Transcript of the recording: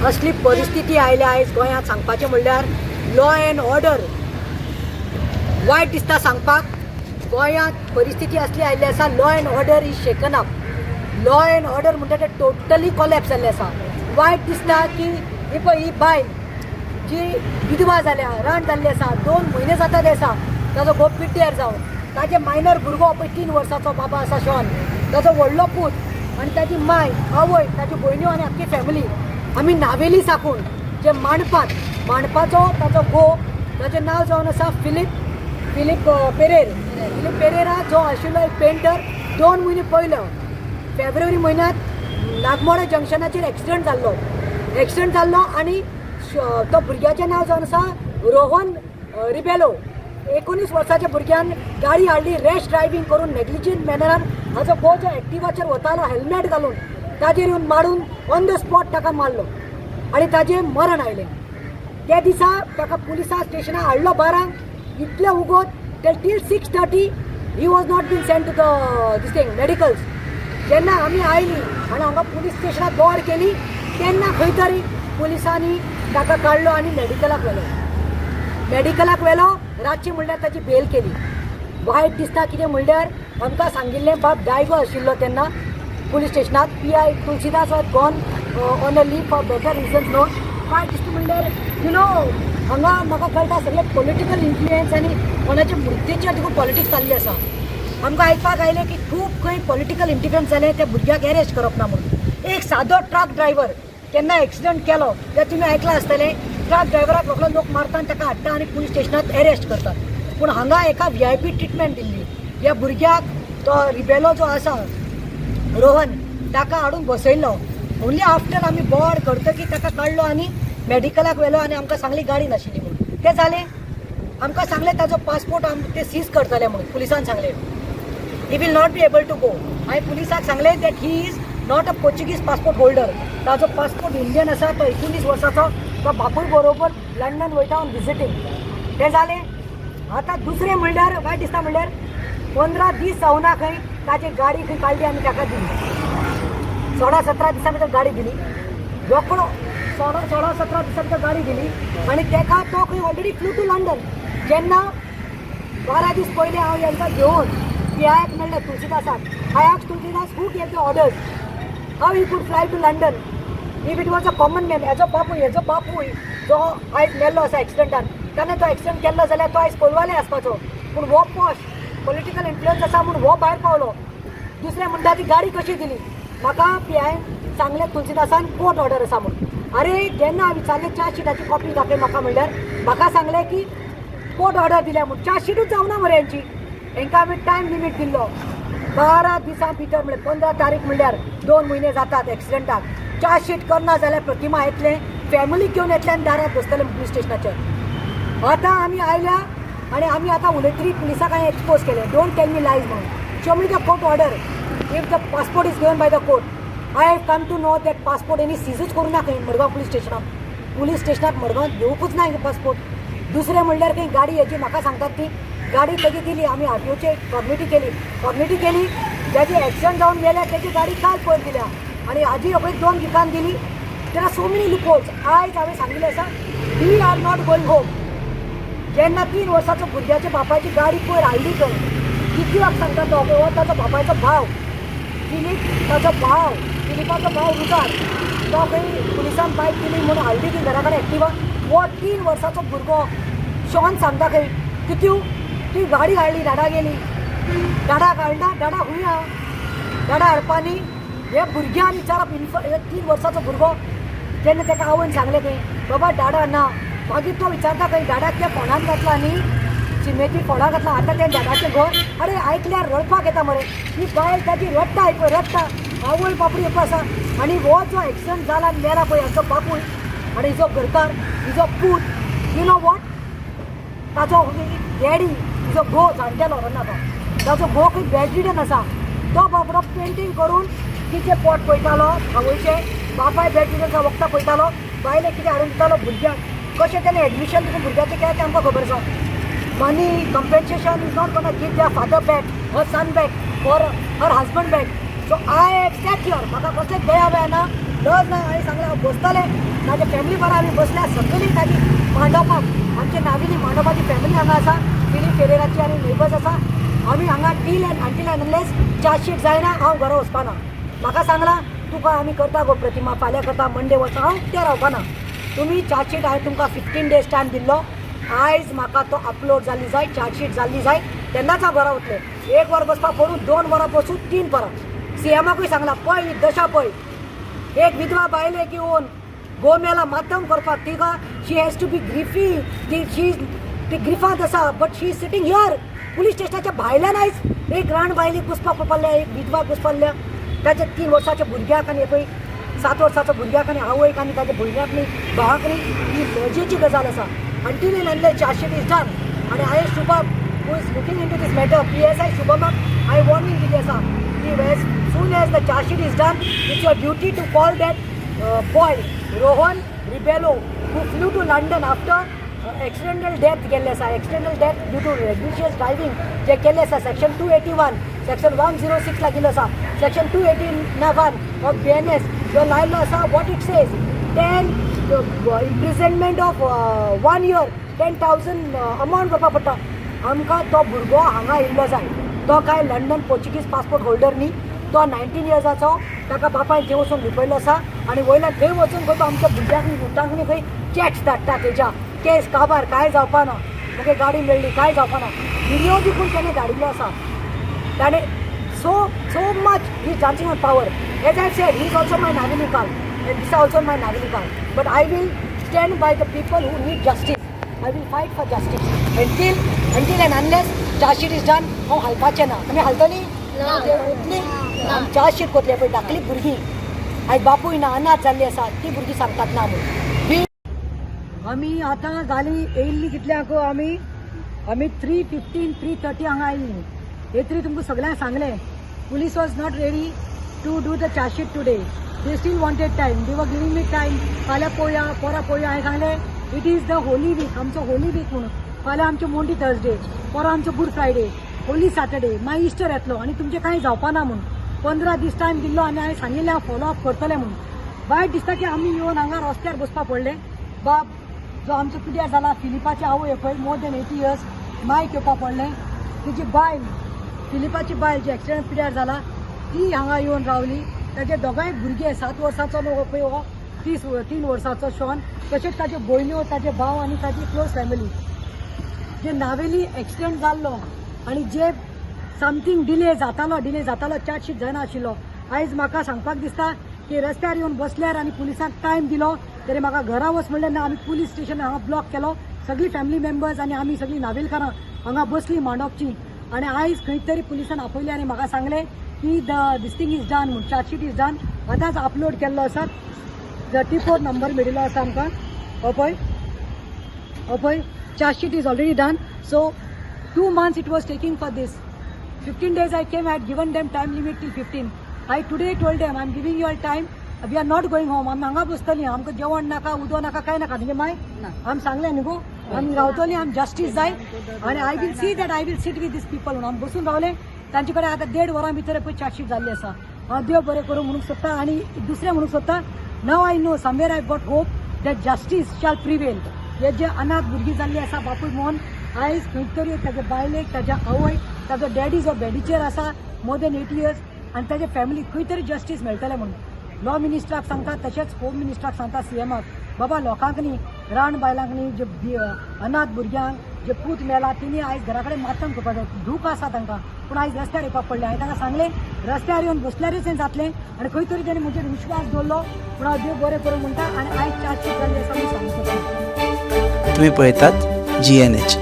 असली परिस्थिती आयल्या आयज गोंयांत. सांगपाचें म्हणल्यार लॉ अँड ऑर्डर, वायट दिसता सांगपाक, गोंयांत परिस्थिती असली आयिल्ली आसा, law and order is shaken up. Law and order म्हणटा तें टोटली कॉलॅप्स जाल्लें आसा. वायट दिसता की ही पळय, ही बायल जी विधवा जाल्या, रांड जाल्ली आसा, 2 म्हयने जाता ते आसा ताजो घोव पिड्ड्यार जावन. ताजे मायनर भुरगो पळय, 3 वर्साचो बाबा आसा शॉन, ताजो व्हडलो पूत आनी ताजी माय, आवय, ताज्यो भयण्यो आनी आख्खी फॅमिली. आमी नावेली साकून जे मांडपात मांडपाचो ताजो घोव, ताजें नांव जावन आसा फिलीप, फिलीप पेरेर, फिलीप पेरेरा, जो आशिल्लो एक पेंटर. 2 म्हयने पयलो फेब्रुवारी म्हयन्यांत नागमोडा जंक्शनाचेर एक्सिडंट जाल्लो. एक्सिडंट जाल्लो आनी तो भुरग्याचें नांव जावन आसा रोहन रिबेलो. 19 वर्साच्या भुरग्यान गाडी हाडली, रॅश ड्रायव्हींग करून नेग्लिजंट मॅनरान. हाजो घोव जो एक्टिवाचेर वतालो हेल्मेट घालून, ताजेर येवन मारून ऑन the spot ताका मारलो आनी ताजें मरण आयलें. त्या दिसा ताका पुलिसा स्टेशनार हाडलो 12क. इतले उगोत ते till 6:30 he was not been sent to the this thing, medicals. जेन्ना आमी आयली आनी हांगा पुलीस स्टेशनार बोवाळ केली, तेन्ना खंय तरी पुलिसांनी ताका काडलो आनी मेडिकलाक व्हेलो. मेडिकलाक व्हेलो, रातची म्हणल्यार ताची बेल केली. वायट दिसता, कितें म्हणल्यार आमकां सांगिल्लें, बाब डायगो आशिल्लो तेन्ना police स्टेशनात. PI Tulsidas was gone on a leave for better reasons no. वायट दिसता म्हणल्यार हांगा म्हाका कळटा, सगळे पॉलिटिकल इन्फ्लुयन्स आनी कोणाच्या मृत्यूचेर तुका पॉलिटिक्स चालली आसा. आमकां आयकपाक आयलें की खूब खंय पॉलिटिकल इंटिफरन्स जालें, त्या भुरग्याक एरेस्ट करप ना म्हणून. एक सादो ट्रक ड्रायव्हर केन्ना एक्सिडंट केलो ते तुमी आयकलां आसतलें. ट्रक ड्रायव्हराक रोखडो लोक मारता आनी ताका हाडटा आनी पुलीस स्टेशनात एरेस्ट करतात. पूण हांगा एका व्हीआयपी ट्रिटमेंट दिल्ली ह्या भुरग्याक. तो रिबेलो जो आसा रोहन, ताका हाडून बसयल्लो. ओन्ली आफ्टर आमी बोवाळ करतकीर ताका काडलो आनी मेडिकलाक व्हेलो आनी आमकां सांगली गाडी नाशिल्ली म्हणून. तें जालें. आमकां सांगलें ताजो पासपोर्ट आम ते सीज करतले म्हणून. पुलिसान सांगलें he will not be able to go. हांवें पुलिसाक सांगलें that he is not a Portuguese passport holder. ताजो पासपोर्ट इंडियन आसा. तो 19 वर्साचो, तो बापूय बरोबर लंडन वयता ऑन विजिटींग. तें जालें. आतां दुसरें म्हणल्यार वायट दिसता म्हणल्यार 15 दीस जावना खंय, ताजी गाडी खंय काडली आनी ताका दिली. 16-17 दिसां भितर गाडी दिली रोकडो. 16-17 दिसां भितर गाडी दिली आनी ताका तो खंय ऑलरेडी फ्लू टू लंडन. जेन्ना 12 दीस पयलीं हांव यांकां घेवन पी आयक मेळ्ळें, तुलसीदासाक. I asked Tulsidas, who gave the orders? How he could fly to London if it was a common man? हेजो बापूय, हेजो बापूय जो आयज मेल्लो आसा एक्सिडंटान, ताणें तो एक्सिडंट केल्लो जाल्यार तो आयज कोलवाले आसपाचो. पूण हो पॉश पॉलिटिकल इन्फ्लुयन्स आसा म्हूण हो भायर पावलो. दुसरें म्हणटा ती गाडी कशी दिली? म्हाका पी आयन सांगलें तुलसीदासान, कोर्ट ऑर्डर आसा म्हूण. अरे, जेन्ना हांवें विचारलें, चार्ज शिटाची कॉपी दाखय म्हाका म्हणल्यार, म्हाका सांगलें की कोर्ट ऑर्डर दिल्या म्हूण. चार्ज शिटूच जावना मरे हेंची. हेंकां आमी टायम लिमीट दिल्लो 12 दिसां भितर, म्हणल्यार 15 तारीख म्हणल्यार 2 म्हयने जातात एक्सिडंटाक. चार्ज शीट करना जाल्यार प्रतिमा येतलें, फॅमिलीक घेवन येतलें आनी दारात बसतलें पुलीस स्टेशनाचेर. आतां आमी आयल्या आनी आमी आतां उलयतरी पुलिसाक हांवें एक्सपोज केलें, don't tell me lies म्हणून. Show me the court order if the passport is given by the court. I have come to know that passport हेणी सीजूच करूं ना खंय मडगांव पुलीस स्टेशनाक. पुलीस स्टेशनाक मडगांवात घेवकूच ना पासपोर्ट. दुसरें म्हणल्यार खंय गाडी हेजी म्हाका सांगतात ती गाडी तेजी दिली. आमी आरटीओचे फॉर्मेलिटी केली, फॉर्मेलिटी केली. ज्याची एक्सिडंट जावन गेल्या तेजी गाडी काल पयर दिल्या आनी हाजी रोखडीच 2 विकान दिली. There are so many loopholes. आयज हांवें सांगिल्लें आसा, we are not going home. जेन्ना 3 वर्साचो भुरग्याच्या बापायची गाडी पयर हाडली थंय, कित्याक सांगता तो हो ताचो बापायचो भाव फिलीप, ताचो भाव फिलिपाचो भाव रुजार, तो खंय पुलिसान बायक दिली म्हणून हाडली ती घरा कडेन एक्टिवा. हो 3 वर्साचो भुरगो शॉन सांगता खंय, कित्याक ती गाडी हाडली? डाडा गेली, डाडा हाडना, डाडा खूंय आहा? डाडा हाडपा न्ही. हे भुरग्यान विचारप इन्फ 3 वर्साचो भुरगो, जेन्ना ताका आवयन सांगलें खंय, बाबा डाडा ना, मागीर तो विचारता खंय, डाडाक त्या फोंडान घातला न्ही, शिमेची फोंडा घातला, आतां तें डाडाचें घर. अरे, आयकल्यार रडपाक येता मरे. ही बायल ताजी रडटा, पळय रडटा, आवय बापूय एक आसा. आनी हो जो एक्सिडंट जाला आनी मेला पळय, हाचो बापूय आनी हिजो घरकार, हिजो पूत, you know what, ताजो डॅडी, हिजो घोव जाणटेलो रन्ना, ताजो घोव खंय बेडरिडन आसा. तो बाबडो पेंटींग करून तिचें पोट पळयतालो आवयचें. बापाय बेडरिडन वखदां पळयतालो, बायलेक कितें हाडून दितालो, भुरग्यांक कशें तेणें एडमिशन दिवन भुरग्याचें केलें तें आमकां खबर आसा. Money compensation is not gonna give their father back, her son back or her husband back. So I have sat here. म्हाका कसलेच दया ना. लज ना. हांवें सांगलें, हांव बसतलें ताज्या फॅमिली बरा. आमी बसल्या सगळीं ताजी मांडोपाक. आमचे नावेली मांडोपाची फॅमिली हांगा आसा, फिलीप फेरेराची आनी नेबर्स आसा. आमी हांगा till and until and unless chargesheet जायना, हांव घरा वचपाना. म्हाका सांगलां, तुका आमी करता गो प्रतिमा, फाल्यां करता, मंडे वचा. हांव ते रावपाना. तुमी चार्जशीट, हांवें तुमकां 15 डेज टायम दिल्लो. आयज म्हाका तो अपलोड जाल्ली जाय, चार्जशीट जाल्ली जाय, तेन्नाच हांव घरा वतलें. एक वर बसपाक पडूं, 2 वरां बसूं, 3 वरां. सीएमाकूय सांगलां, पळय ही दशा पळय. एक विधवा बायलेक येवन गो मेला मातम करपाक तिका she has to be griefy. ती शी ती ग्रिफांत आसा, but she is sitting here. Police स्टेशनाच्या भायल्यान आयज एक रान बायलेक पुसपाक पडल्या, एक विधवा पुसपडल्या. ताच्या 3 वर्साच्या भुरग्याक आनी एकय 7 वर्साचो भुरग्याक आनी आवयक आनी ताच्या भुरग्याक न्ही, भावाक न्ही. ही लजेची गजाल आसा. Until and unless chargesheet is done, आनी हांवें Shubham who is looking into this matter, PSI शुभमाक हांवें वॉर्निंग दिली आसा की as soon as the chargesheet is done, it's your duty to call that boy Rohan Rebelo who flew to London after accidental death केल्ले आसा. Accidental death due to negligent driving जे केल्ले आसा, section 281, section 106 लागिल्लो आसा, section 281 of BNS जो लायल्लो आसा. What it says, 10 imprisonment of one year, 10,000 amount करपा पडटा. आमकां तो भुरगो हांगा येयल्लो जाय. तो काय लंडन पोर्चुगीज पासपोर्ट होल्डर न्ही. तो 19 इयर्साचो. ताका बापायन थंय वचून लिपयलो आसा आनी वयल्यान थंय वचून खंय तो आमच्या भुरग्यांक न्ही, पुतांक न्ही, खंय चॅट्स धाडटा. तेज्या केस काबार कांय जावपाना, मुगे गाडी मेळ्ळी, कांय जावपाना. व्हिडिओ देखून तेणें धाडिल्लो आसा ताणें. So much he dancing on power. As I said, he is also my Navelikar and this also my Navelikar, but I will stand by the people who need justice. I will fight for justice until and unless chargesheet is done. हांव हालपाचें ना. आमी हालतली, वतली, chargesheet कोतली. पळय, धाकली भुरगीं आयज बापूय ना, अनाथ जाल्ली आसा ती भुरगीं सांगतात ना म्हणून. आमी आतां जाली येयल्ली कितल्यांक आमी? आमी 3:15, 3:30 हांगा आयिल्ली. हे तरी तुमकां सगळ्यांक सांगलें, police was not ready to do the chargesheet today. They still wanted time. They were giving me time, फाल्यां पळोवया, परां पळोवया. हांवें सांगलें, it is the holy week, आमचो होली वीक म्हणून. फाल्यां आमचो मोंडी थर्सडे, परां आमचो गुड फ्रायडे, होली सॅटर्डे, मागीर इस्टर येतलो आनी तुमचें कांय जावपा ना म्हणून 15 दीस टायम दिल्लो आनी हांवें सांगिल्लें, हांव फॉलो अप करतलें म्हणून. वायट दिसता की आमी येवन हांगा रस्त्यार बसपा पडलें. बाब जो आमचो पिड्यार जाला, फिलिपाची आवय पळय, मोर दॅन 80 इयर्स, मायक येवपा पडलें. तिची बायल, फिलिपाची बायल जी एक्सिडंट पिड्यार जाला, ती हांगा येवन रावली. ताचे दोगांय भुरगे, 7 वर्साचो न्हू पळय हो, 3 वर्साचो शॉन, तशेंच ताच्यो भयण्यो, ताचे भाव आनी ताची क्लोज फॅमिली. जे नावेली एक्सिडंट जाल्लो आनी जे समथींग डिले जातालो, डिले जातालो, चार्जशीट जायना आशिल्लो. आयज म्हाका सांगपाक दिसता की रस्त्यार येवन बसल्यार आनी पुलिसांक टायम दिलो तरी म्हाका घरा वच म्हणलें ना. आमी पुलीस स्टेशन हांगा ब्लॉक केलो. सगळीं फॅमिली मेंबर्स आनी आमी सगळीं नावेलकारां हांगा बसली मांडोपची आनी आयज खंय तरी पुलिसान आपयले आनी म्हाका सांगलें की the this thing is done म्हूण, चार्जशीट is done. आतांच अपलोड केल्लो आसा. 34 नंबर मेळिल्लो आसा आमकां. हो पळय, हो पळय, chargesheet is already done. So 2 months it was taking for this. 15 days I came, I had given them time limit till 15. I today told them, I'm giving you all time. We are not going home. आमी हांगा बसतली. आमकां जेवण नाका, उदक नाका, कांय नाका. तुगे माय आमी सांगलें न्ही गो, आमी रावतली. आमी जस्टीस जाय आनी I will see that I will sit with this people म्हणून आमी बसून रावले तांचे कडेन. आतां देड वरां भितर पळय चार्जशीट जाल्ली आसा. हांव देव बरें करूं म्हणूंक सोदता आनी दुसरें म्हणूंक सोदता, now I know somewhere I got hope that justice shall prevail. हे जे अनाथ भुरगीं जाल्ली आसा, बापूय मोन, आयज खंय तरी ताच्या बायलेक, ताच्या आवयक, ताचो डॅडी जो बेडीचेर आसा मोर दॅन 80 इयर्स आनी ताच्या फॅमिलीक खंय तरी जस्टीस मेळटलें म्हणून. लॉ मिनिस्टराक सांगता, तशेंच होम मिनिस्टराक सांगता, सीएमाक, बाबा लोकांक न्ही, रान बायलांक न्ही, जे अनाथ भुरग्यांक जे पूत मेला, तेणी आयज घरा कडेन मातम करपाक जाय. दूख आसा तांकां, पूण आयज रस्त्यार येवपाक पडलें. हांवें तांकां सांगलें, रस्त्यार येवन बसल्यारूच हें जातलें आनी खंय तरी तेणी म्हजेर विश्वास दवरलो. पूण हांव देव बरें करूं म्हणटा आनी आयज चार्जशीट जाल्ली आसा म्हणून सांगूंक सोदता. तुम्ही पळयतात जीएनएच.